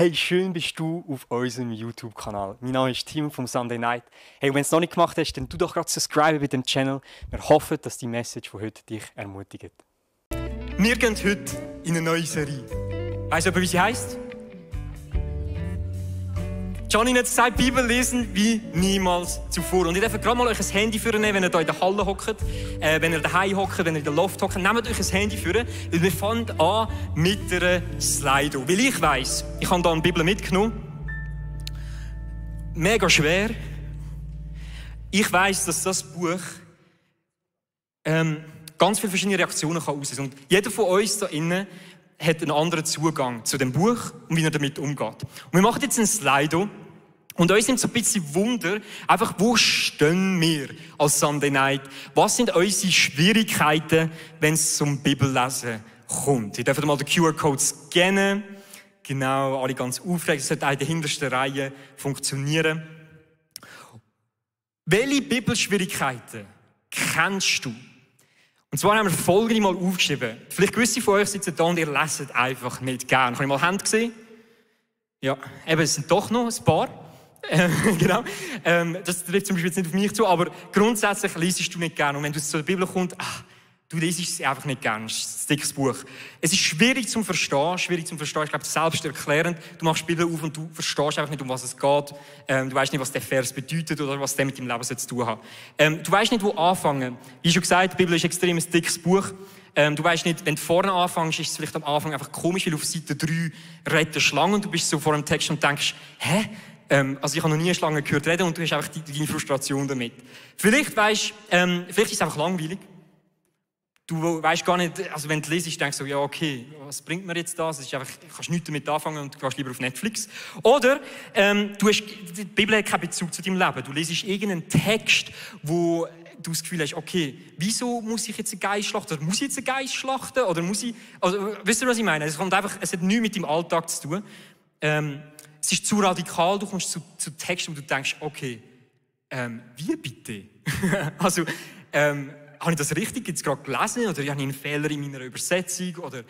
Hey, schön bist du auf unserem YouTube-Kanal. Mein Name ist Tim vom Sunday Night. Hey, wenn du es noch nicht gemacht hast, dann tu doch gerade subscribe bei dem Channel. Wir hoffen, dass die Message von heute dich ermutigt. Wir gehen heute in eine neue Serie. Weißt du aber, wie sie heisst? Johnny hat gesagt, Bibel lesen wie niemals zuvor. Und ich darf gerade mal euch ein Handy vornehmen, wenn ihr hier in der Halle hockt, wenn ihr daheim hockt, wenn ihr in der Loft hockt. Nehmt euch ein Handy vor, weil wir fangen an mit einer Slido. Weil ich weiss, ich habe hier eine Bibel mitgenommen. Mega schwer. Ich weiss, dass das Buch ganz viele verschiedene Reaktionen auslösen kann. Und jeder von uns da innen hat einen anderen Zugang zu dem Buch und wie er damit umgeht. Und wir machen jetzt einen Slido. Und uns nimmt so ein bisschen Wunder, einfach, wo stehen wir als Sunday Night? Was sind unsere Schwierigkeiten, wenn es zum Bibellesen kommt? Ihr dürft mal den QR-Code scannen. Genau, alle ganz aufgeregt. Das sollte auch in der hintersten Reihe funktionieren. Welche Bibelschwierigkeiten kennst du? Und zwar haben wir folgende mal aufgeschrieben. Vielleicht gewisse von euch sitzen da und ihr leset einfach nicht gern. Kann ich mal Hände sehen? Ja, eben, es sind doch noch ein paar. Genau. Das trifft zum Beispiel jetzt nicht auf mich zu, aber grundsätzlich liest du nicht gerne. Und wenn du zur Bibel kommst, du liest es einfach nicht gerne. Es ist ein dickes Buch. Es ist schwierig zum Verstehen. Ich glaube, selbsterklärend. Du machst die Bibel auf und du verstehst einfach nicht, um was es geht. Du weißt nicht, was der Vers bedeutet oder was der mit deinem Leben zu tun hat. Du weißt nicht, wo anfangen. Wie schon gesagt, die Bibel ist ein extrem dickes Buch. Du weißt nicht, wenn du vorne anfängst, ist es vielleicht am Anfang einfach komisch, weil auf Seite 3 redet eine Schlange und du bist so vor dem Text und denkst, hä? Also ich habe noch nie eine Schlange gehört reden und du hast einfach deine Frustration damit. Vielleicht ist es einfach langweilig. Du weißt gar nicht, also wenn du liest, denkst du, ja okay, was bringt mir jetzt das? Es ist einfach, du kannst nichts damit anfangen und du gehst lieber auf Netflix. Oder die Bibel hat keinen Bezug zu deinem Leben. Du liest irgendeinen Text, wo du das Gefühl hast, okay, wieso muss ich jetzt einen Geist schlachten? Oder muss ich jetzt einen Geist schlachten? Oder muss ich, also, wisst ihr, was ich meine? Es hat nichts mit deinem Alltag zu tun. Es ist zu radikal, du kommst zu Texten, wo du denkst, okay, wie bitte? Also, habe ich das richtig jetzt gerade gelesen? Oder habe ich einen Fehler in meiner Übersetzung? Oder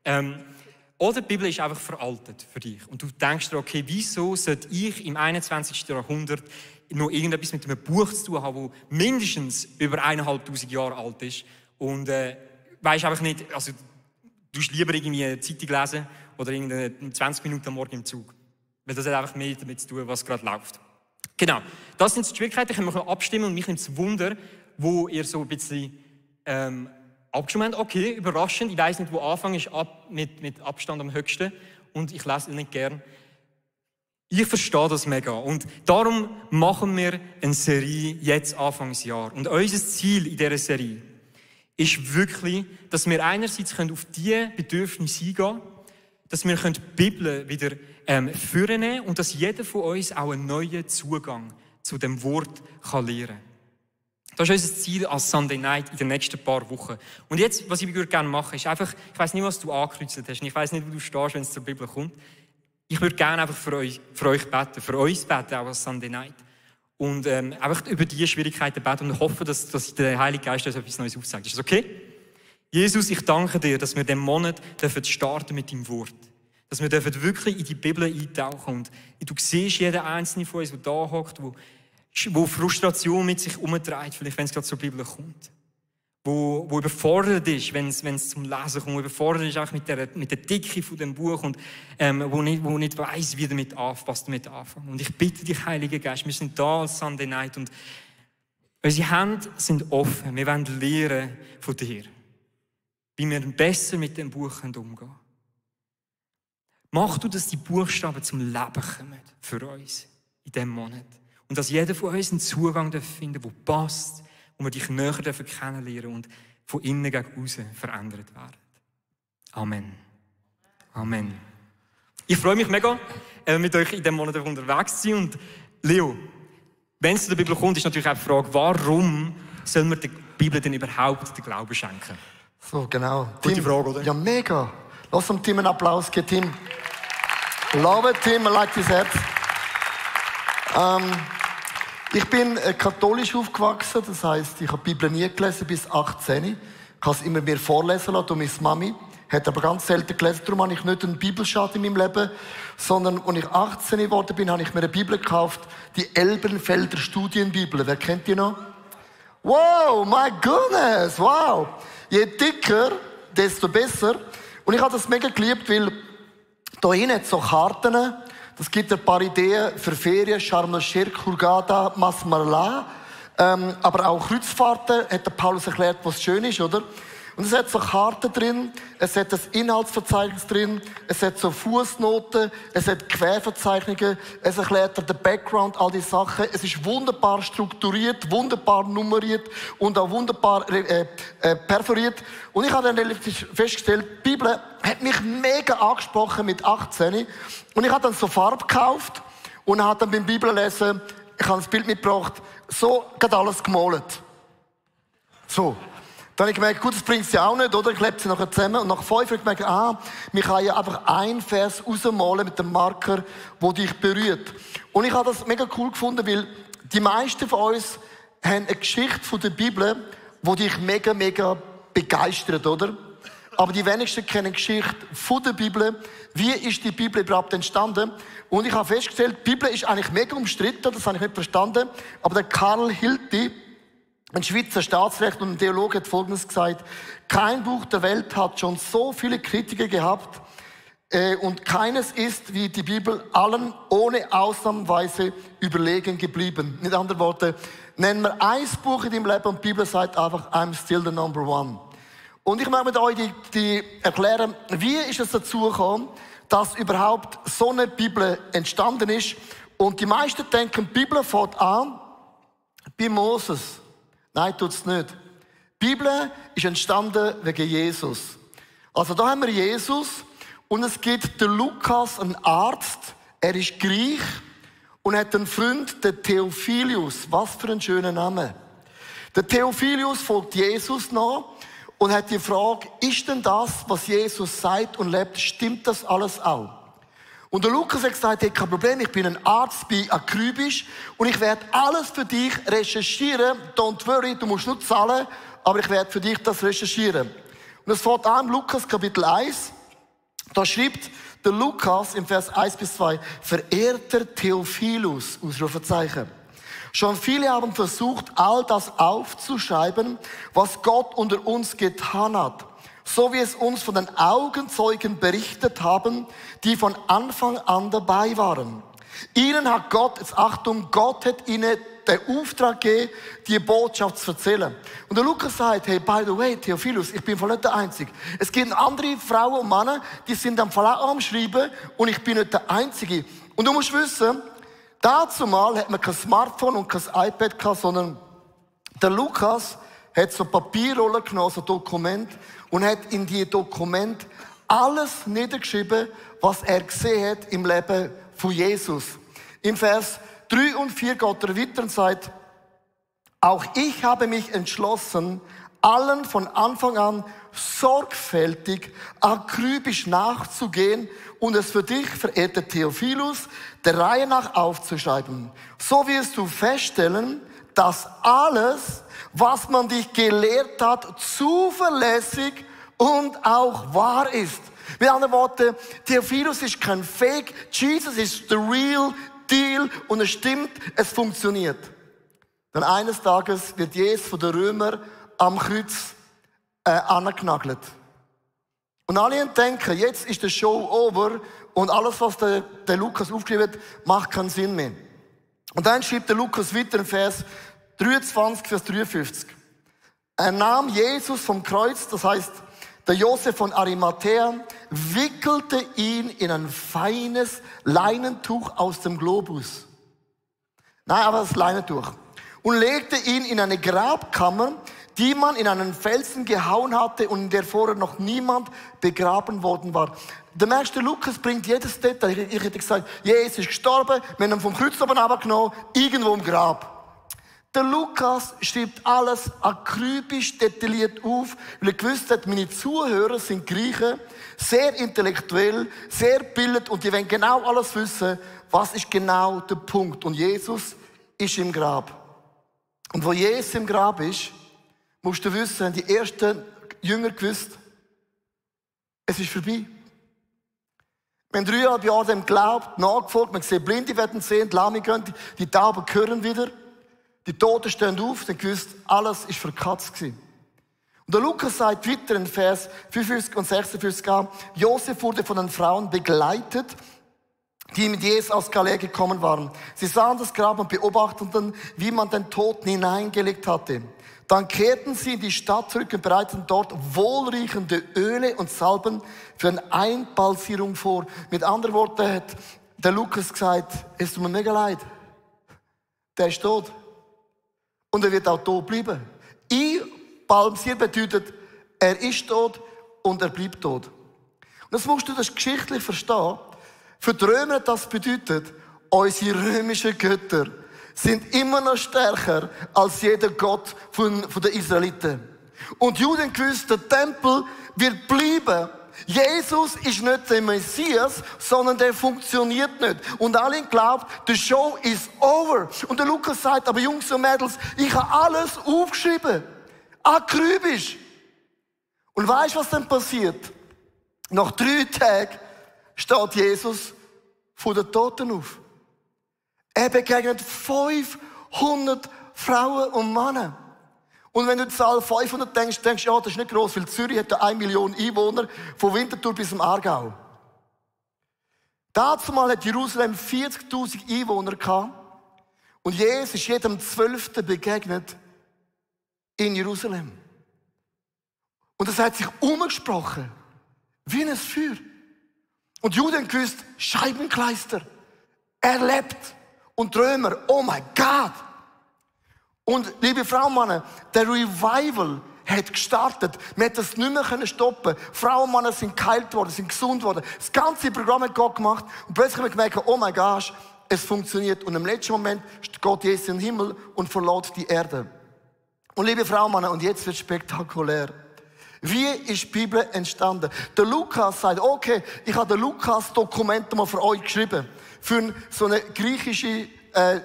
die Bibel ist einfach veraltet für dich. Und du denkst dir, okay, wieso sollte ich im 21. Jahrhundert noch irgendetwas mit einem Buch zu tun haben, das mindestens über 1'500 Jahre alt ist? Und weisst einfach nicht, also du musst lieber irgendwie eine Zeitung lesen oder 20 Minuten am Morgen im Zug. Weil das hat einfach mehr damit zu tun, was gerade läuft. Genau, das sind die Schwierigkeiten. Ich kann mich noch abstimmen und mich nimmt es Wunder, wo ihr so ein bisschen abgestimmt habt. Okay, überraschend. Ich weiss nicht, wo anfangen ist mit Abstand am höchsten. Und ich lese nicht gern. Ich verstehe das mega. Und darum machen wir eine Serie jetzt Anfangsjahr. Und unser Ziel in dieser Serie ist wirklich, dass wir einerseits auf diese Bedürfnisse eingehen können, dass wir die Bibel wieder vornehmen und dass jeder von uns auch einen neuen Zugang zu dem Wort lernen kann. Das ist unser Ziel als Sunday Night in den nächsten paar Wochen. Und jetzt, was ich gerne machen ist einfach, ich weiss nicht, was du angekreuzt hast, ich weiss nicht, wo du stehst, wenn es zur Bibel kommt. Ich würde gerne einfach für euch beten, für uns beten, auch als Sunday Night. Und einfach über diese Schwierigkeiten beten und hoffe, dass der Heilige Geist uns etwas Neues aufzeigt. Ist das okay? Jesus, ich danke dir, dass wir diesen Monat starten mit deinem Wort. Dass wir wirklich in die Bibel eintauchen. Und du siehst jeden einzelnen von uns, der da hockt, wo Frustration mit sich umtreibt, vielleicht wenn es gerade zur Bibel kommt. Wo überfordert ist, wenn es zum Lesen kommt, wo überfordert ist auch mit der Dicke von dem Buch und wo nicht weiss, wie damit anfangen. Und ich bitte dich, Heiliger Geist, wir sind da als Sunday Night und unsere Hände sind offen. Wir wollen lernen von dir, wie wir besser mit dem Buch umgehen können. Mach du, dass die Buchstaben zum Leben kommen für uns in diesem Monat. Und dass jeder von uns einen Zugang finden darf, der passt, wo wir dich näher kennenlernen und von innen gegen außen verändert werden. Amen. Amen. Ich freue mich mega, mit euch in diesem Monat unterwegs zu sein. Und Leo, wenn es zu der Bibel kommt, ist natürlich auch die Frage, warum soll man der Bibel denn überhaupt den Glauben schenken? So, genau. Gute Tim, Frage, oder? Ja, mega. Lass dem Tim einen Applaus geben, Tim. Love Tim, like dein Herz. Ich bin katholisch aufgewachsen, das heisst, ich habe die Bibel nie gelesen bis 18. Ich habe es immer mir vorlesen lassen durch meine Mami. hat aber ganz selten gelesen. Darum habe ich nicht einen Bibelschaden in meinem Leben, sondern als ich 18 geworden bin, habe ich mir eine Bibel gekauft, die Elbenfelder Studienbibel. Wer kennt die noch? Wow, my goodness, wow. Je dicker, desto besser. Und ich habe das mega geliebt, weil da hinten hat es so Karten. Das gibt ein paar Ideen für Ferien, Sharm el-Sheikh, Hurghada, Masmarla. Aber auch Kreuzfahrten, hat der Paulus erklärt, was schön ist, oder? Und es hat so Karten drin, es hat das Inhaltsverzeichnis drin, es hat so Fußnoten, es hat Querverzeichnungen, es erklärt den Background, all die Sachen. Es ist wunderbar strukturiert, wunderbar nummeriert und auch wunderbar perforiert. Und ich habe dann relativ festgestellt, die Bibel hat mich mega angesprochen mit 18. Und ich habe dann so Farbe gekauft und habe dann beim Bibellesen, ich habe das Bild mitgebracht, so geht alles gemalt. So. Dann habe ich gemerkt, gut, das bringt sie auch nicht, oder? Ich klebe sie nachher zusammen. Und nach 5 habe ich gemerkt, man kann ja einfach einen Vers rausmalen mit dem Marker, der dich berührt. Und ich habe das mega cool gefunden, weil die meisten von uns haben eine Geschichte von der Bibel, die dich mega, mega begeistert, oder? Aber die wenigsten kennen die Geschichte von der Bibel. Wie ist die Bibel überhaupt entstanden? Und ich habe festgestellt, die Bibel ist eigentlich mega umstritten, das habe ich nicht verstanden. Aber der Karl Hilti, ein Schweizer Staatsrechtler und ein Theologe, hat Folgendes gesagt: Kein Buch der Welt hat schon so viele Kritiker gehabt und keines ist wie die Bibel allen ohne Ausnahmsweise überlegen geblieben. Mit anderen Worten, nennen wir ein Buch in deinem Leben und die Bibel sagt einfach, I'm still the number one. Und ich möchte mit euch die erklären, wie ist es dazu gekommen, dass überhaupt so eine Bibel entstanden ist. Und die meisten denken, die Bibel fängt an bei Moses. Nein, tut's nicht. Die Bibel ist entstanden wegen Jesus. Also da haben wir Jesus und es gibt den Lukas, einen Arzt, er ist Griech und hat einen Freund, den Theophilus. Was für ein schöner Name. Der Theophilus folgt Jesus nach und hat die Frage, ist denn das, was Jesus sagt und lebt, stimmt das alles auch? Und der Lukas hat gesagt, hey, kein Problem, ich bin ein Arzt, bin akribisch und ich werde alles für dich recherchieren. Don't worry, du musst nur zahlen, aber ich werde für dich das recherchieren. Und es fängt an im Lukas Kapitel 1. Da schreibt der Lukas im Vers 1-2, verehrter Theophilus, Ausrufezeichen. Schon viele haben versucht, all das aufzuschreiben, was Gott unter uns getan hat. So wie es uns von den Augenzeugen berichtet haben, die von Anfang an dabei waren. Ihnen hat Gott, jetzt Achtung, Gott hat ihnen den Auftrag gegeben, die Botschaft zu erzählen. Und der Lukas sagt, hey, by the way, Theophilus, ich bin voll nicht der Einzige. Es gibt andere Frauen und Männer, die sind am Fall auch am Schreiben und ich bin nicht der Einzige. Und du musst wissen, dazu mal hat man kein Smartphone und kein iPad gehabt, sondern der Lukas hat so Papierrollen genommen, so Dokument, und hat in die Dokument alles niedergeschrieben, was er gesehen hat im Leben von Jesus. Im Vers 3 und 4 geht er weiter und sagt, auch ich habe mich entschlossen, allen von Anfang an sorgfältig, akribisch nachzugehen und es für dich, verehrter Theophilus, der Reihe nach aufzuschreiben. So wirst du feststellen, dass alles, was man dich gelehrt hat, zuverlässig und auch wahr ist. Mit anderen Worten, Theophilus ist kein Fake, Jesus ist the real deal und es stimmt, es funktioniert. Dann eines Tages wird Jesus von den Römern am Kreuz angenagelt. Und alle denken, jetzt ist die Show over und alles, was der Lukas aufgeschrieben hat, macht keinen Sinn mehr. Und dann schreibt der Lukas weiter im Vers 23, Vers 53. Er nahm Jesus vom Kreuz, das heißt, der Josef von Arimathäa wickelte ihn in ein feines Leinentuch aus dem Globus. Nein, aber das Leinentuch. Und legte ihn in eine Grabkammer, die man in einen Felsen gehauen hatte und in der vorher noch niemand begraben worden war. Der merkst, der Lukas bringt jedes Detail. Ich hätte gesagt, Jesus ist gestorben, wir haben ihn vom Kreuz oben runtergenommen, irgendwo im Grab. Der Lukas schreibt alles akribisch detailliert auf, weil er gewusst hat, meine Zuhörer sind Griechen, sehr intellektuell, sehr bildet und die wollen genau alles wissen, was ist genau der Punkt. Und Jesus ist im Grab. Und wo Jesus im Grab ist, musst du wissen, haben die ersten Jünger gewusst, Es ist vorbei. Wir haben 3,5 Jahre dem geglaubt, nachgefolgt. Man sieht, Blinde werden sehen, die Lahme gehen, die Tauben hören wieder. Die Toten stehen auf, dann gewusst, alles ist verkatzt gewesen. Und der Lukas sagt weiter in Vers 55 und 56a, Josef wurde von den Frauen begleitet, die mit Jesus aus Galiläa gekommen waren. Sie sahen das Grab und beobachteten, wie man den Toten hineingelegt hatte. Dann kehrten sie in die Stadt zurück und bereiteten dort wohlriechende Öle und Salben für eine Einbalsierung vor. Mit anderen Worten hat der Lukas gesagt, es tut mir mega leid. Der ist tot. Und er wird auch tot bleiben. Einbalsieren bedeutet, er ist tot und er bleibt tot. Und das musst du das geschichtlich verstehen. Für die Römer das bedeutet, unsere römischen Götter sind immer noch stärker als jeder Gott von den Israeliten. Und die Juden gewusst, der Tempel wird bleiben. Jesus ist nicht der Messias, sondern der funktioniert nicht. Und alle glauben, the show is over. Und der Lukas sagt, aber Jungs und Mädels, ich habe alles aufgeschrieben. Akribisch. Und weißt du, was dann passiert? Nach 3 Tagen steht Jesus von den Toten auf. Er begegnet 500 Frauen und Männer. Und wenn du die Zahl 500 denkst du, ja, das ist nicht gross, weil Zürich hat 1 Million Einwohner, von Winterthur bis zum Aargau. Dazumal hat Jerusalem 40.000 Einwohner gehabt. Und Jesus ist jedem 12. begegnet in Jerusalem. Und das hat sich umgesprochen, wie ein Feuer. Und die Juden haben gewusst, Scheibenkleister. Er lebt. Und die Römer, oh mein Gott. Und liebe Frauen und Männer, der Revival hat gestartet. Man hat das nicht mehr stoppen können. Frauen und Männer sind geheilt worden, sind gesund worden. Das ganze Programm hat Gott gemacht. Und plötzlich haben wir gemerkt, oh mein Gott, es funktioniert. Und im letzten Moment geht Jesus in den Himmel und verlässt die Erde. Und liebe Frauen und Männer, und jetzt wird es spektakulär. Wie ist die Bibel entstanden? Der Lukas sagt, okay, ich habe den Lukas-Dokument mal für euch geschrieben. Für so eine griechische,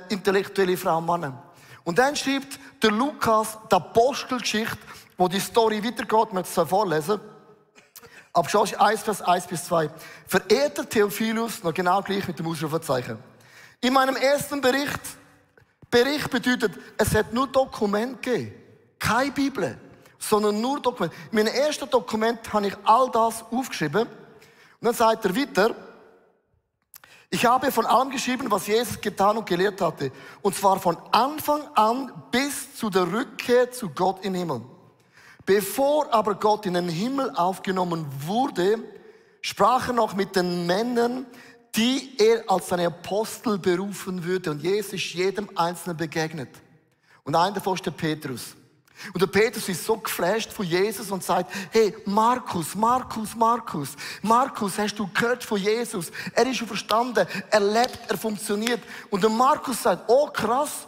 intellektuelle Frau und Mann. Und dann schreibt der Lukas die Apostelgeschichte, wo die Story weitergeht, man kann es vorlesen. Aber schau 1, Vers 1 bis 2. Verehrter Theophilus, noch genau gleich mit dem Ausrufezeichen. In meinem ersten Bericht bedeutet, es hat nur Dokumente gegeben. Keine Bibel, sondern nur Dokumente. In meinem ersten Dokument habe ich all das aufgeschrieben. Und dann sagt er weiter, ich habe von allem geschrieben, was Jesus getan und gelehrt hatte. Und zwar von Anfang an bis zu der Rückkehr zu Gott im Himmel. Bevor aber Gott in den Himmel aufgenommen wurde, sprach er noch mit den Männern, die er als seine Apostel berufen würde. Und Jesus ist jedem Einzelnen begegnet. Und einer davon ist der Petrus. Und der Petrus ist so geflasht von Jesus und sagt, hey, Markus, hast du gehört von Jesus? Er ist schon verstanden, er lebt, er funktioniert. Und der Markus sagt, oh krass,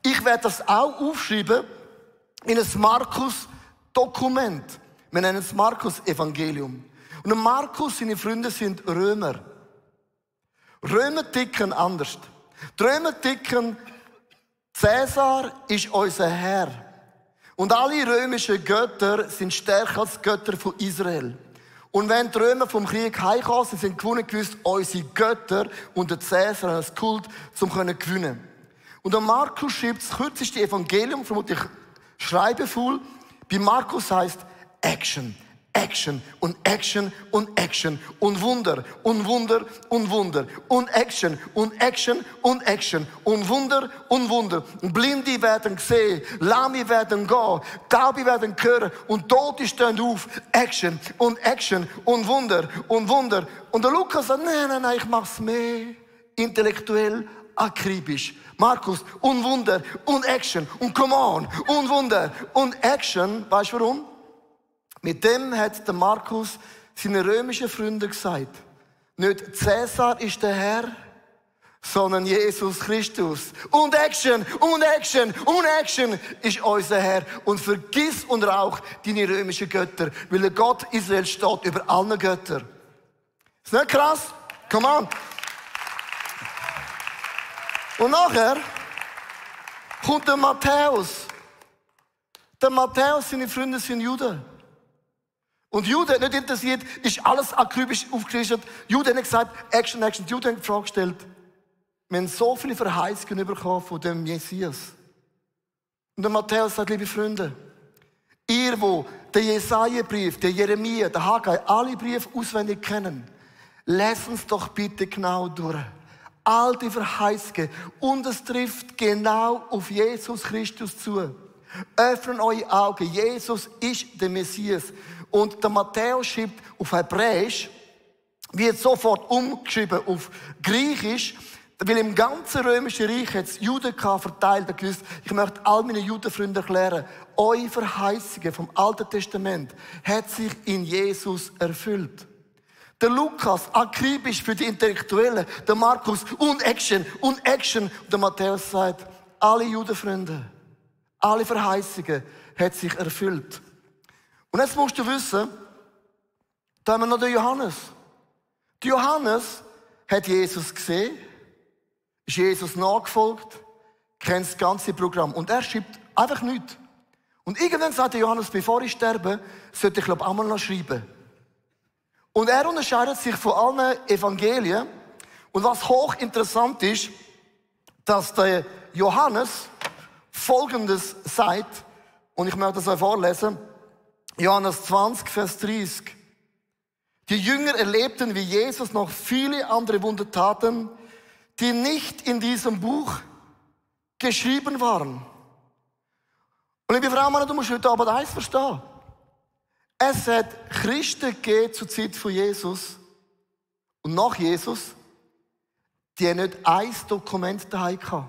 ich werde das auch aufschreiben in ein Markus-Dokument. Wir nennen es Markus-Evangelium. Und der Markus, seine Freunde sind Römer. Römer ticken anders. Die Römer ticken, Cäsar ist unser Herr. Und alle römischen Götter sind stärker als die Götter von Israel. Und wenn die Römer vom Krieg heimkamen, sind gewonnen gewusst, unsere Götter und der Cäsar haben das Kult, um gewinnen zu können. Und der Markus schreibt das kürzeste Evangelium, vermutlich schreibevoll. Bei Markus heißt Action. Action und Action und Action und Wunder und Wunder und Wunder und Action und Action und Action und Wunder und Wunder. Und Blinde werden sehen, Lahme werden gehen, Taube werden hören und Tote stehen auf. Action und Action und Wunder und Wunder. Und der Lukas sagt, nein, ich mach's mehr intellektuell, akribisch. Markus, und Wunder und Action und come on und Wunder und Action. Weißt du warum? Mit dem hat der Markus seine römischen Freunde gesagt, nicht Cäsar ist der Herr, sondern Jesus Christus. Und Action, und Action, und Action ist unser Herr. Und vergiss und rauch deine römischen Götter, weil der Gott Israel steht über allen Göttern. Ist nicht krass? Come on. Und nachher kommt der Matthäus. Der Matthäus, seine Freunde sind Juden. Und Juden hat nicht interessiert, ist alles akribisch aufgeschrieben. Juden hat gesagt, Action, Action. Die Juden haben die Frage gestellt, wir haben so viele Verheißungen bekommen von dem Messias. Und der Matthäus sagt, liebe Freunde, ihr, wo den Jesaja-Brief, den Jeremia, den Haggai, alle Briefe auswendig kennen, lasst uns doch bitte genau durch. All die Verheißungen. Und es trifft genau auf Jesus Christus zu. Öffnen eure Augen. Jesus ist der Messias. Und der Matthäus schreibt auf Hebräisch, wird sofort umgeschrieben auf Griechisch, weil im ganzen Römischen Reich hat es Juden verteilt. Ich möchte all meinen Judenfreunden erklären, eure Verheißungen vom Alten Testament hat sich in Jesus erfüllt. Der Lukas, akribisch für die Intellektuellen, der Markus, und Action. Und der Matthäus sagt, alle Judenfreunde, alle Verheißungen hat sich erfüllt. Und jetzt musst du wissen, da haben wir noch den Johannes. Der Johannes hat Jesus gesehen, ist Jesus nachgefolgt, kennt das ganze Programm. Und er schreibt einfach nichts. Und irgendwann sagt der Johannes, bevor ich sterbe, sollte ich auch mal noch schreiben. Und er unterscheidet sich von allen Evangelien. Und was hochinteressant ist, dass der Johannes Folgendes sagt, und ich möchte das euch vorlesen, Johannes 20, Vers 30. Die Jünger erlebten, wie Jesus noch viele andere Wunder taten, die nicht in diesem Buch geschrieben waren. Und liebe Frau, Mann, du musst heute aber eins verstehen. Es hat Christen gegeben zur Zeit von Jesus und nach Jesus, die nicht ein Dokument daheim hatten.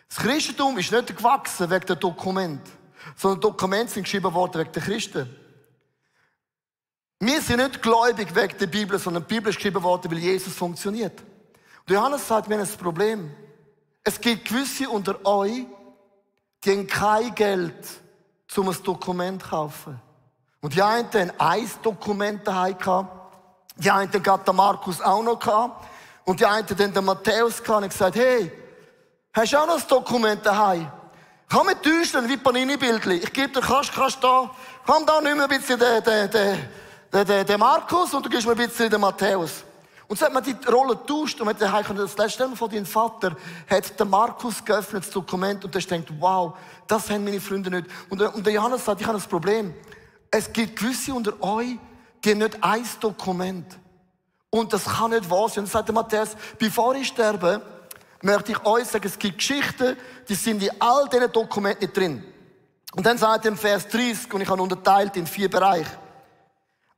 Das Christentum ist nicht gewachsen wegen dem Dokument, sondern Dokumente sind geschrieben worden wegen der Christen. Wir sind nicht gläubig wegen der Bibel, sondern die Bibel ist geschrieben worden, weil Jesus funktioniert. Und Johannes sagt, wir haben ein Problem. Es gibt gewisse unter euch, die haben kein Geld, um ein Dokument zu kaufen. Und die einen haben ein Dokument daheim gehabt, die einen hatten den Markus auch noch gehabt, und die einen haben den Matthäus gehabt und gesagt, hey, hast du auch noch ein Dokument daheim? Komm mit täuschen, wie Panini-Bildli. Ich gebe dir, kannst da, komm da, nimm mir ein bisschen den Markus und du gibst mir ein bisschen den Matthäus. Und so hat man die Rolle getauscht und man hat gesagt, das letzte Mal von deinem Vater hat der Markus geöffnet, das Dokument, und der denkt, wow, das haben meine Freunde nicht. Und der Johannes sagt, ich habe ein Problem. Es gibt gewisse unter euch, die haben nicht ein Dokument. Und das kann nicht wahr sein. Und dann sagt der Matthäus, bevor ich sterbe, möchte ich euch sagen, es gibt Geschichten, die sind in all diesen Dokumenten nicht drin. Und dann sagt er im Vers 30, und ich habe unterteilt in 4 Bereiche.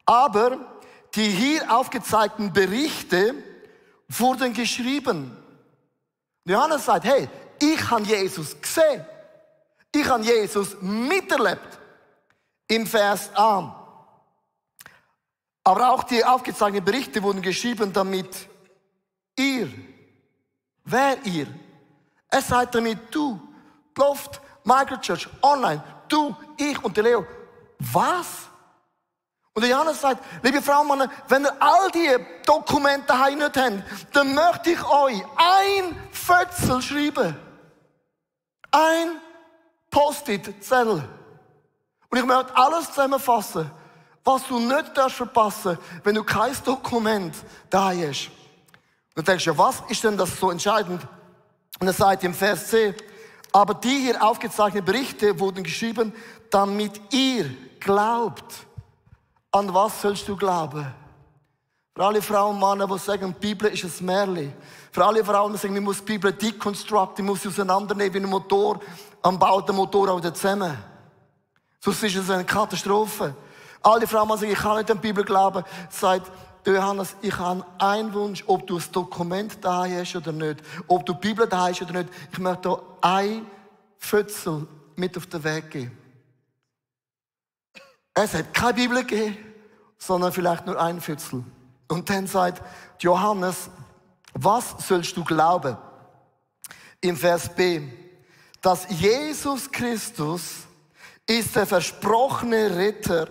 Aber die hier aufgezeigten Berichte wurden geschrieben. Johannes sagt, hey, ich habe Jesus gesehen. Ich habe Jesus miterlebt. Im Vers A. Aber auch die aufgezeigten Berichte wurden geschrieben, damit ihr, wer ihr? Er sagt damit du, Loft, Microchurch, online, du, ich und der Leo. Was? Und der Johannes sagt, liebe Frauen und Männer, wenn ihr all die Dokumente daheim nicht habt, dann möchte ich euch ein Fötzel schreiben. Ein Post-it-Zettel. Und ich möchte alles zusammenfassen, was du nicht verpassen darfst, wenn du kein Dokument da hast. Und du denkst, ja, was ist denn das so entscheidend? Und er sagt im Vers 10, aber die hier aufgezeichneten Berichte wurden geschrieben, damit ihr glaubt. An was sollst du glauben? Für alle Frauen und Männer, die sagen, die Bibel ist ein Märchen. Für alle Frauen, die sagen, ich muss die Bibel deconstructen, ich muss sie auseinandernehmen wie ein Motor, am baut der Motor auch wieder zusammen. Sonst ist es eine Katastrophe. Alle Frauen sagen, ich kann nicht an die Bibel glauben. Sagt Johannes, ich habe einen Wunsch, ob du ein Dokument da hast oder nicht. Ob du die Bibel da hast oder nicht. Ich möchte dir ein Fötzel mit auf den Weg geben. Es hat keine Bibel gegeben, sondern vielleicht nur ein Fötzel. Und dann sagt Johannes, was sollst du glauben? Im Vers B, dass Jesus Christus ist der versprochene Retter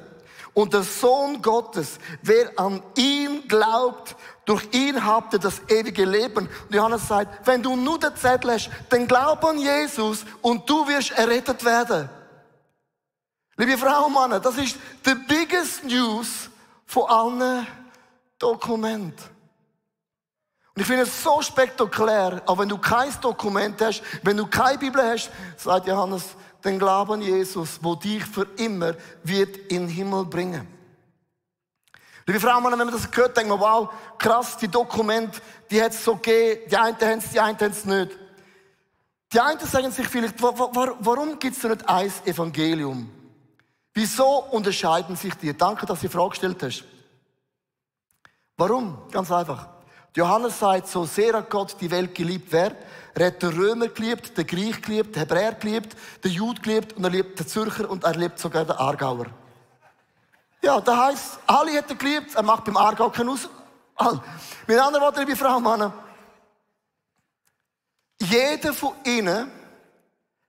und der Sohn Gottes. Wer an ihn glaubt, durch ihn habt ihr das ewige Leben. Und Johannes sagt, wenn du nur den Zettel hast, dann glaub an Jesus und du wirst errettet werden. Liebe Frauen und Männer, das ist the biggest news von allen Dokumenten. Und ich finde es so spektakulär, auch wenn du kein Dokument hast, wenn du keine Bibel hast, sagt Johannes, den Glauben an Jesus, wo dich für immer wird in den Himmel bringen. Liebe Frauen und Männer, wenn man das hört, denkt man, wow, krass, die Dokumente, die hat es so gegeben, die einen haben es, die anderen haben es nicht. Die einen sagen sich vielleicht, warum gibt es da nicht ein Evangelium? Wieso unterscheiden sich die? Danke, dass du die Frage gestellt hast. Warum? Ganz einfach. Johannes sagt, so sehr hat Gott die Welt geliebt. Wer? Er hat den Römer geliebt, den Griech geliebt, den Hebräer geliebt, den Jud geliebt und er liebt den Zürcher und er liebt sogar den Aargauer. Ja, das heisst, alle hat er geliebt, er macht beim Aargau keinen Ausfall. Mit anderen Worten, liebe Frauen und Männer, jeder von ihnen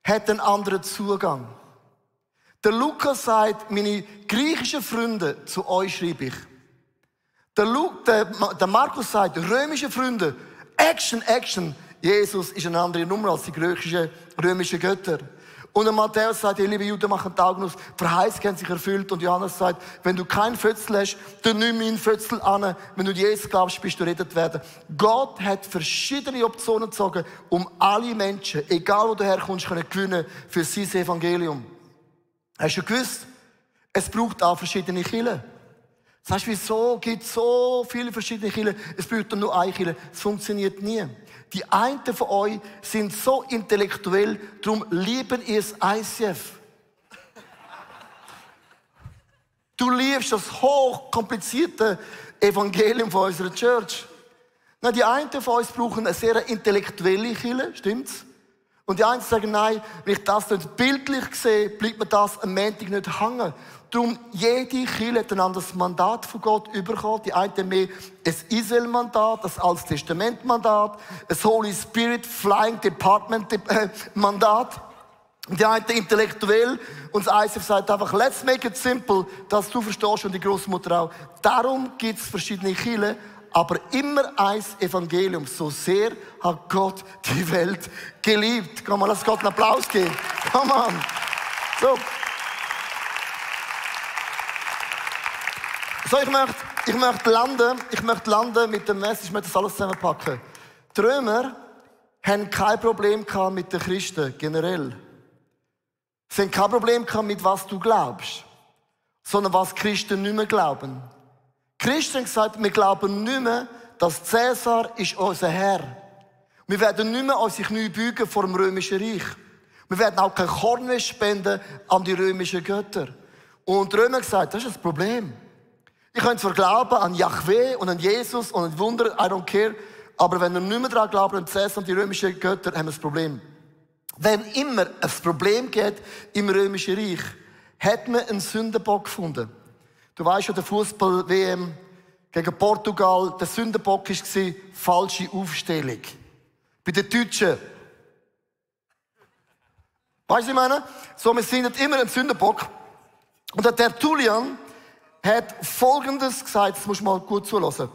hat einen anderen Zugang. Der Lukas sagt, meine griechischen Freunde, zu euch schreibe ich. Der Markus sagt, römische Freunde, Action, Action. Jesus ist eine andere Nummer als die griechischen, römischen Götter. Und der Matthäus sagt, ihr liebe Juden, machen die Augen aus, Verheißung haben sich erfüllt. Und Johannes sagt, wenn du keinen Fötzel hast, dann nimm meinen Fötzel an. Wenn du Jesus glaubst, bist du rettet werden. Gott hat verschiedene Optionen gezogen, um alle Menschen, egal wo du herkommst, können gewinnen für sein Evangelium. Hast du gewusst? Es braucht auch verschiedene Kirchen. Sagst du, wieso gibt es so viele verschiedene Kirchen? Es braucht nur eine Kirche. Es funktioniert nie. Die einen von euch sind so intellektuell, darum lieben ihr das ICF. Du liebst das hochkomplizierte Evangelium von unserer Church. Na, die einen von uns brauchen eine sehr intellektuelle Kirche, stimmt's? Und die einen sagen, nein, wenn ich das nicht bildlich sehe, bleibt mir das am Montag nicht hängen. Darum, jede Kirche hat ein anderes Mandat von Gott bekommen. Die einen mehr ein Israel-Mandat, ein Altes Testament-Mandat, ein Holy Spirit Flying Department-Mandat. Und die einen intellektuell. Und das ICF sagt einfach, let's make it simple, dass du verstehst und die Großmutter auch. Darum gibt es verschiedene Kirchen, aber immer ein Evangelium. So sehr hat Gott die Welt geliebt. Kann man, lass Gott einen Applaus geben. Come on. So. So, ich möchte landen mit dem Message, ich möchte das alles zusammenpacken. Die Römer haben kein Problem gehabt mit den Christen, generell. Sie haben kein Problem gehabt mit was du glaubst, sondern was Christen nicht mehr glauben. Christen haben gesagt, wir glauben nicht mehr, dass Cäsar ist unser Herr. Wir werden nicht mehr unsere Knie beugen vor dem römischen Reich. Wir werden auch kein Korn mehr spenden an die römischen Götter. Und die Römer haben gesagt, das ist das Problem. Ich könnte zwar glauben an Jahwe und an Jesus und an Wunder, I don't care, aber wenn wir nicht mehr daran glauben, an Cäsar und die römischen Götter, haben wir ein Problem. Wenn immer ein Problem geht im römischen Reich, hat man einen Sündenbock gefunden. Du weißt ja, der Fußball-WM gegen Portugal, der Sündenbock war falsche Aufstellung. Bei den Deutschen. Weißt du, was ich meine? So, wir sind immer ein Sündenbock. Und der Tertullian hat Folgendes gesagt, das musst du mal gut zuhören.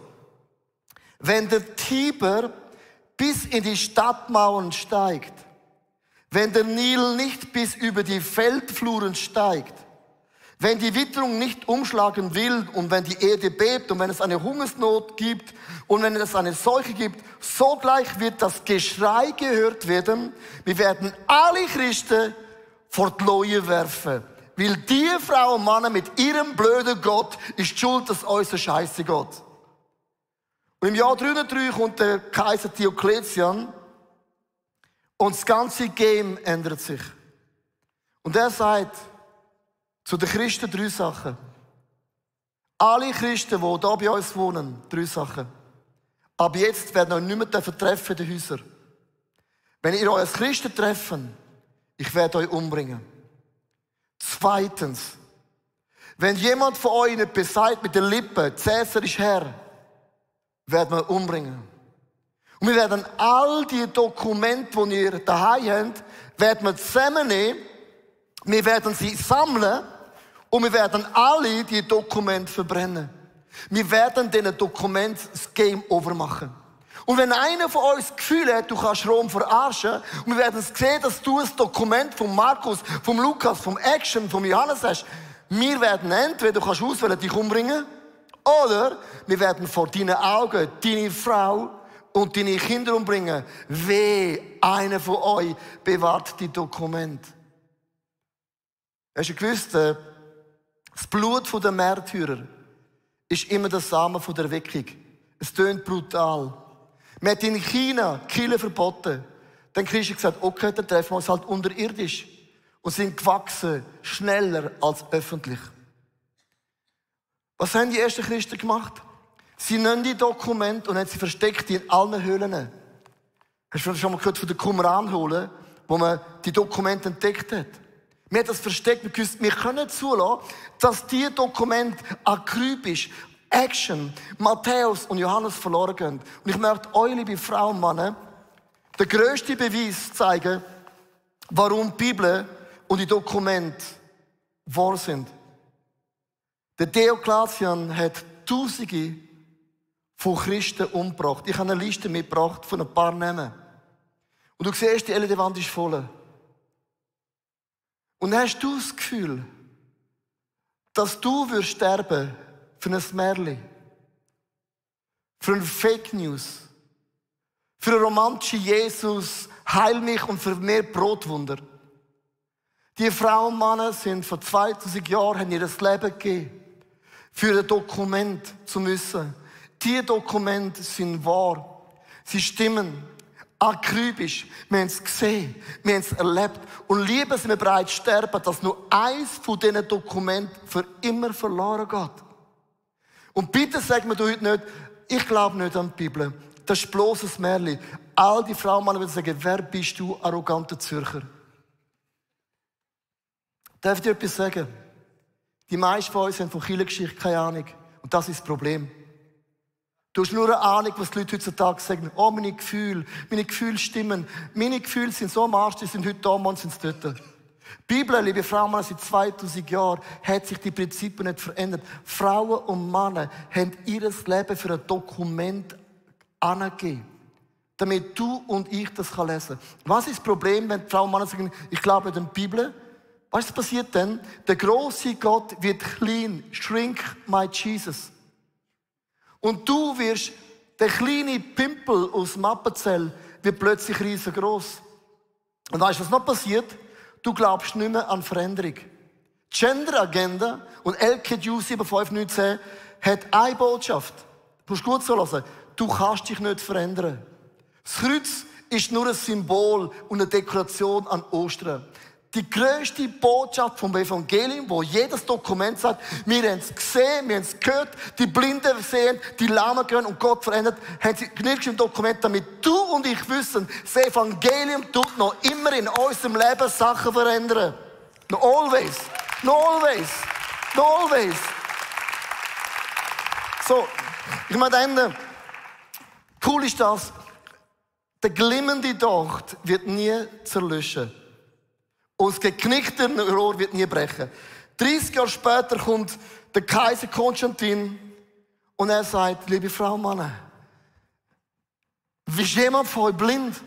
Wenn der Tiber bis in die Stadtmauern steigt, wenn der Nil nicht bis über die Feldfluren steigt, wenn die Witterung nicht umschlagen will und wenn die Erde bebt und wenn es eine Hungersnot gibt und wenn es eine Seuche gibt, sogleich wird das Geschrei gehört werden. Wir werden alle Christen vor die Leue werfen. Weil die Frau und Mann mit ihrem blöden Gott ist schuld, dass unser Scheiße Gott. Und im Jahr 303 kommt der Kaiser Diokletian und das ganze Game ändert sich. Und er sagt zu den Christen 3 Sachen. Alle Christen, die hier bei uns wohnen, 3 Sachen. Ab jetzt werden euch nicht mehr treffen in den Häusern. Wenn ihr euch als Christen treffen, ich werde euch umbringen. Zweitens, wenn jemand von euch nicht besagt mit den Lippen, Cäsar ist Herr, werden wir umbringen. Und wir werden all die Dokumente, die ihr daheim habt, werden wir zusammennehmen, wir werden sie sammeln und wir werden alle die Dokumente verbrennen. Wir werden diesen Dokumenten das Game over machen. Und wenn einer von uns das Gefühl hat, du kannst Rom verarschen, und wir werden sehen, dass du ein Dokument von Markus, vom Lukas, vom Action, vom Johannes hast, wir werden entweder, du kannst auswählen, dich umbringen, oder wir werden vor deinen Augen deine Frau und deine Kinder umbringen. Weh, einer von euch bewahrt die Dokumente. Hast du gewusst, das Blut der Märtyrer ist immer der Samen der Erweckung. Es tönt brutal. Man hat in China Kirche verboten. Dann hat Christen gesagt, okay, dann treffen wir uns halt unterirdisch. Und sind gewachsen, schneller als öffentlich. Was haben die ersten Christen gemacht? Sie nehmen die Dokumente und haben sie versteckt in allen Höhlen. Hast du schon mal gehört von der Qumran-Höhle, wo man die Dokumente entdeckt hat? Wir haben das versteckt, wir können zulassen, dass diese Dokumente akribisch, Action, Matthäus und Johannes verloren gehen. Und ich möchte euch, liebe Frauen und Männer, den grössten Beweis zeigen, warum die Bibel und die Dokumente wahr sind. Der Diokletian hat Tausende von Christen umgebracht. Ich habe eine Liste mitgebracht von ein paar Namen. Und du siehst, die LED-Wand ist voll. Und hast du das Gefühl, dass du sterben wirst für ein Märchen, für ein Fake News, für einen romantischen Jesus, heil mich und für mehr Brotwunder. Die Frauen und Männer sind vor 2000 Jahren haben ihr Leben gegeben, für ein Dokument zu müssen. Diese Dokumente sind wahr. Sie stimmen. Akribisch. Wir haben es gesehen. Wir haben es erlebt. Und lieber sind wir bereit zu sterben, dass nur eins von diesen Dokumenten für immer verloren geht. Und bitte sag mir heute nicht, ich glaube nicht an die Bibel. Das ist bloß ein Märchen. All die Frauen und Männer würden sagen, wer bist du, arroganter Zürcher? Darf ich dir etwas sagen? Die meisten von uns haben von Kirchengeschichte keine Ahnung. Und das ist das Problem. Du hast nur eine Ahnung, was die Leute heutzutage sagen. Oh, meine Gefühle stimmen. Meine Gefühle sind so am Arsch, die sind heute da, morgen sind sie dort. Die Bibel, liebe Frauen und Männer, seit 2000 Jahren hat sich die Prinzipien nicht verändert. Frauen und Männer haben ihr Leben für ein Dokument angegeben, damit du und ich das lesen kann. Was ist das Problem, wenn die Frauen und Männer sagen, ich glaube nicht an die Bibel? Was passiert denn? Der große Gott wird klein. Shrink my Jesus. Und du wirst, der kleine Pimpel aus dem Appenzell wird plötzlich riesengroß. Und weißt du, was noch passiert? Du glaubst nicht mehr an Veränderung. Die Gender-Agenda und LKQ 7519 hat eine Botschaft. Du musst gut zuhören. Du kannst dich nicht verändern. Das Kreuz ist nur ein Symbol und eine Dekoration an Ostern. Die grösste Botschaft vom Evangelium, wo jedes Dokument sagt, wir haben es gesehen, wir haben es gehört, die Blinden sehen, die Lahmen gehen und Gott verändert, haben sie genügend im Dokument, damit du und ich wissen, das Evangelium tut noch immer in unserem Leben Sachen verändern. No always. No always. No always. So, ich meine Ende. Cool ist das, der glimmende Docht wird nie zerlöschen. Und das geknickte Rohr wird nie brechen. 30 Jahre später kommt der Kaiser Konstantin und er sagt, liebe Frau und Mann, ist jemand von euch blind?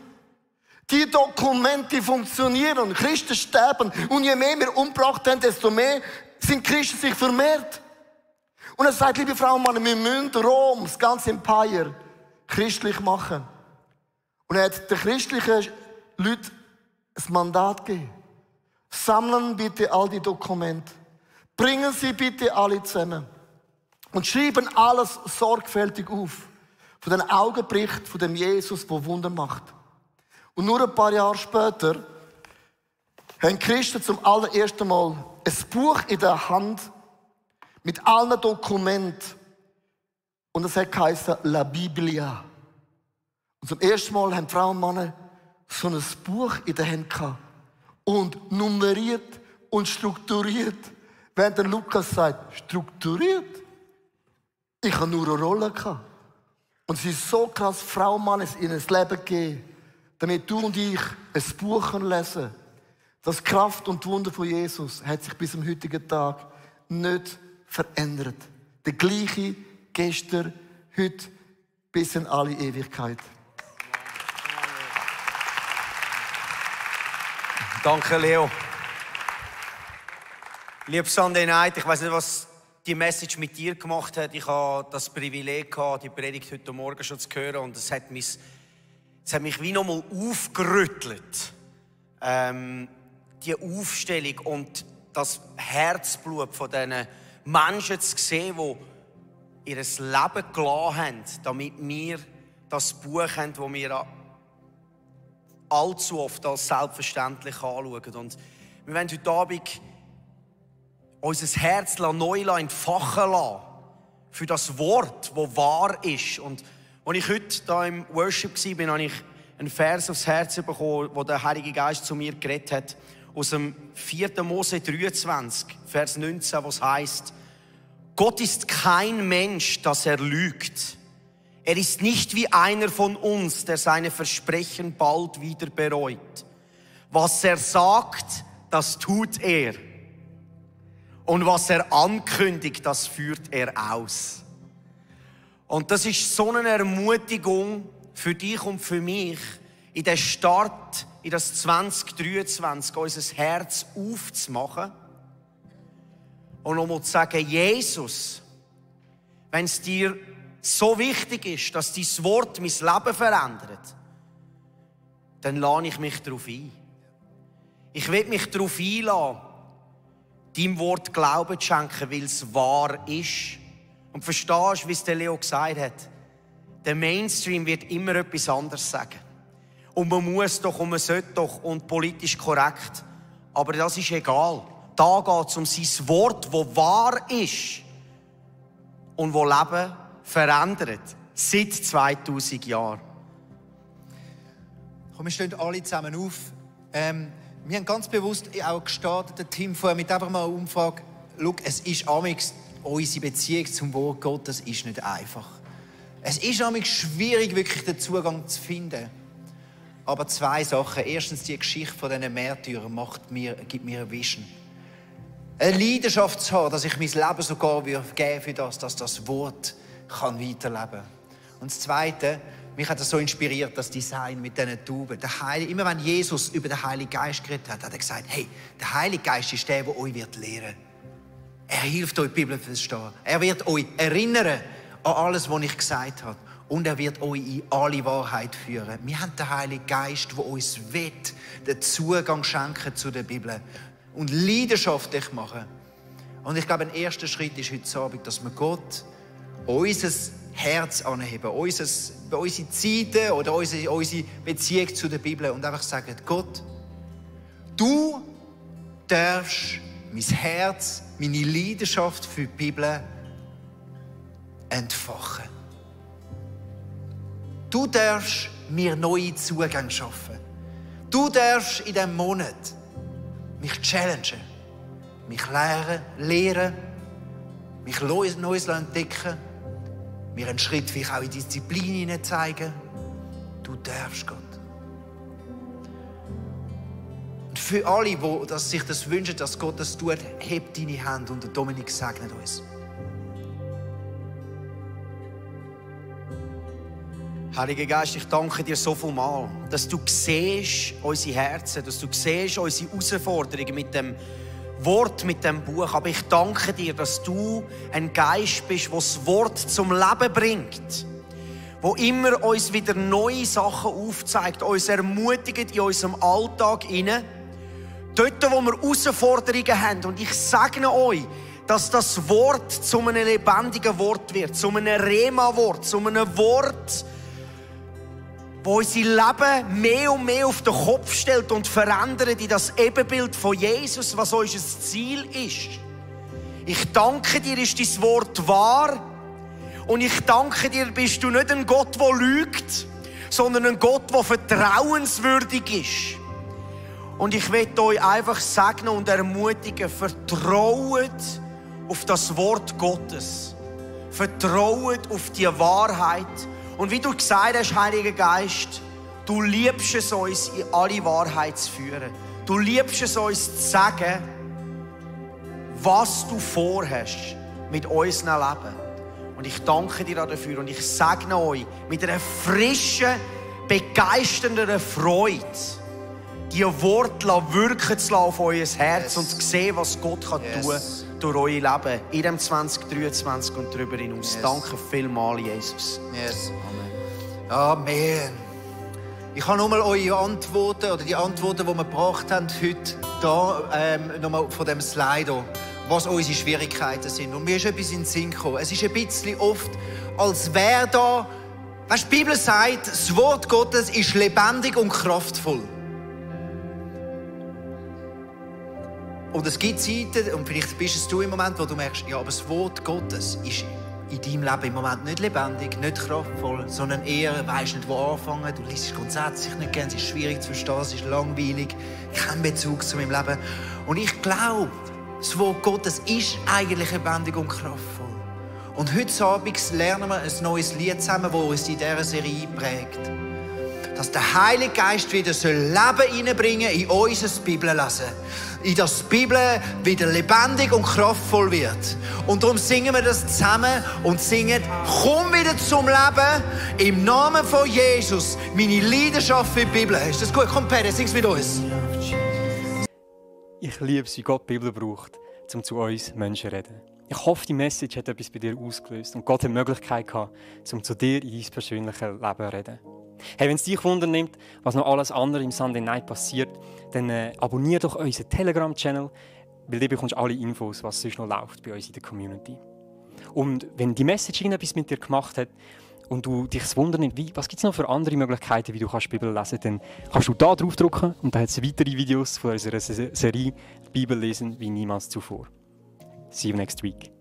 Die Dokumente funktionieren, Christen sterben und je mehr wir umgebracht haben, desto mehr sind Christen sich vermehrt. Und er sagt, liebe Frau und Mann, wir müssen Rom, das ganze Empire, christlich machen. Und er hat den christlichen Leuten ein Mandat gegeben. Sammeln bitte all die Dokumente. Bringen sie bitte alle zusammen. Und schreiben alles sorgfältig auf. Von den Augenbericht von dem Jesus, der Wunder macht. Und nur ein paar Jahre später haben Christen zum allerersten Mal ein Buch in der Hand mit allen Dokumenten. Und das hat geheißen La Biblia. Und zum ersten Mal haben Frauen und Männer so ein Buch in der Hand gehabt. Und nummeriert und strukturiert. Während der Lukas sagt, strukturiert? Ich habe nur eine Rolle gehabt. Und es ist so krass, Frau und Mann es in ein Leben gegeben, damit du und ich ein Buch lesen können. Das Kraft und Wunder von Jesus hat sich bis zum heutigen Tag nicht verändert. Der gleiche gestern, heute bis in alle Ewigkeit. Danke, Leo. Lieber Sunday Night, ich weiss nicht, was die Message mit dir gemacht hat. Ich hatte das Privileg gehabt, die Predigt heute Morgen schon zu hören, und es hat mich wie nochmal aufgerüttelt. Die Aufstellung und das Herzblut von diesen Menschen zu sehen, die ihr Leben gelassen haben, damit wir das Buch haben, das wir allzu oft als selbstverständlich anschauen. Und wir wollen heute Abend unser Herz neu entfachen lassen für das Wort, das wahr ist. Und als ich heute hier im Worship war, habe ich einen Vers aufs Herz bekommen, wo der Heilige Geist zu mir geredet hat, aus dem 4. Mose 23, Vers 19, wo es heisst: Gott ist kein Mensch, dass er lügt. Er ist nicht wie einer von uns, der seine Versprechen bald wieder bereut. Was er sagt, das tut er. Und was er ankündigt, das führt er aus. Und das ist so eine Ermutigung für dich und für mich, in den Start, in das 2023, unser Herz aufzumachen und nochmal zu sagen: Jesus, wenn es dir so wichtig ist, dass dein Wort mein Leben verändert, dann lade ich mich darauf ein. Ich will mich darauf einlassen, deinem Wort Glauben zu schenken, weil es wahr ist. Und verstehst du, wie es der Leo gesagt hat? Der Mainstream wird immer etwas anderes sagen. Und man muss doch und man sollte doch und politisch korrekt. Aber das ist egal. Da geht es um sein Wort, das wahr ist und das Leben verändert. Seit 2000 Jahren. Komm, wir stehen alle zusammen auf. Wir haben ganz bewusst auch gestartet, das Team vorher, mit einfach mal einer Umfrage. Schau, es ist amigs unsere Beziehung zum Wort Gottes ist nicht einfach. Es ist amigs schwierig, wirklich den Zugang zu finden. Aber zwei Sachen. Erstens, die Geschichte von diesen Märtyrern gibt mir eine Vision. Eine Leidenschaft zu haben, dass ich mein Leben sogar geben würde für das, dass das Wort kann weiterleben kann. Und das Zweite, mich hat das so inspiriert, das Design mit diesen Tauben. Immer wenn Jesus über den Heiligen Geist geredet hat, hat er gesagt: Hey, der Heilige Geist ist der euch lehren wird. Er hilft euch, die Bibel zu verstehen. Er wird euch erinnern an alles, was ich gesagt habe. Und er wird euch in alle Wahrheit führen. Wir haben den Heiligen Geist, der uns den Zugang schenken zu der Bibel und leidenschaftlich machen. Und ich glaube, ein erster Schritt ist heute Abend, dass wir Gott unser Herz anheben, unsere Zeiten oder unsere Beziehung zu der Bibel und einfach sagen: Gott, du darfst mein Herz, meine Leidenschaft für die Bibel entfachen. Du darfst mir neue Zugänge schaffen. Du darfst in diesem Monat mich challengen, mich lehren, mich Neues entdecken, mir einen Schritt vielleicht auch in Disziplin zeigen. Du darfst, Gott. Und für alle, die sich das wünschen, dass Gott das tut, hebt deine Hand und der Dominik segnet uns. Heiliger Geist, ich danke dir so viel mal, dass du siehst unsere Herzen, dass du siehst unsere Herausforderungen mit dem Wort, mit dem Buch. Aber ich danke dir, dass du ein Geist bist, der das Wort zum Leben bringt, wo immer uns wieder neue Sachen aufzeigt, uns ermutigt in unserem Alltag hinein. Dort, wo wir Herausforderungen haben. Und ich segne euch, dass das Wort zu einem lebendigen Wort wird, zu einem Rema-Wort, zu einem Wort, wo unser Leben mehr und mehr auf den Kopf stellt und verändert in das Ebenbild von Jesus, was unser Ziel ist. Ich danke dir, ist dein Wort wahr. Und ich danke dir, bist du nicht ein Gott, der lügt, sondern ein Gott, der vertrauenswürdig ist. Und ich will euch einfach segnen und ermutigen, vertraut auf das Wort Gottes. Vertraut auf die Wahrheit. Und wie du gesagt hast, Heiliger Geist, du liebst es uns, in alle Wahrheit zu führen. Du liebst es uns zu sagen, was du vorhast mit unserem Leben. Und ich danke dir dafür und ich segne euch mit einer frischen, begeisternden Freude, die Worte wirken zu lassen auf euer Herz und zu sehen, was Gott tun kann durch euer Leben in dem 2023 und darüber hinaus. Danke vielmals, Jesus. Amen. Ich habe nochmal eure Antworten oder die Antworten, die wir gebracht haben heute, da nochmal von dem Slide hier, was unsere Schwierigkeiten sind. Und mir ist etwas in den Sinn gekommen. Es ist ein bisschen oft, als wäre da, weißt, die Bibel sagt, das Wort Gottes ist lebendig und kraftvoll. Und es gibt Zeiten, und vielleicht bist es du im Moment, wo du merkst, ja, aber das Wort Gottes ist in deinem Leben im Moment nicht lebendig, nicht kraftvoll, sondern eher, weisst nicht, wo anfangen. Du liest grundsätzlich nicht gern, es ist schwierig zu verstehen, es ist langweilig, kein Bezug zu meinem Leben. Und ich glaube, das Wort Gottes ist eigentlich lebendig und kraftvoll. Und heute Abend lernen wir ein neues Lied zusammen, das uns in dieser Serie prägt. Dass der Heilige Geist wieder Leben hineinbringen soll in unser Bibellesen. In das die Bibel wieder lebendig und kraftvoll wird. Und darum singen wir das zusammen und singen, komm wieder zum Leben im Namen von Jesus. Meine Leidenschaft für die Bibel. Ist das gut? Komm, Pere, sing's mit uns. Ich liebe es, wie Gott die Bibel braucht, um zu uns Menschen zu reden. Ich hoffe, die Message hat etwas bei dir ausgelöst und Gott hat die Möglichkeit gehabt, um zu dir in dein persönliches Leben zu reden. Hey, wenn es dich wundernimmt, was noch alles andere im Sunday Night passiert, dann abonniere doch unseren Telegram-Channel, weil du bekommst alle Infos, was sonst noch läuft bei uns in der Community. Und wenn die Message irgendetwas mit dir gemacht hat und du dich wunderst, was gibt es noch für andere Möglichkeiten, wie du die Bibel lesen kannst, dann kannst du da drauf drücken und dann hat es weitere Videos von unserer Serie Bibel lesen wie niemals zuvor. See you next week.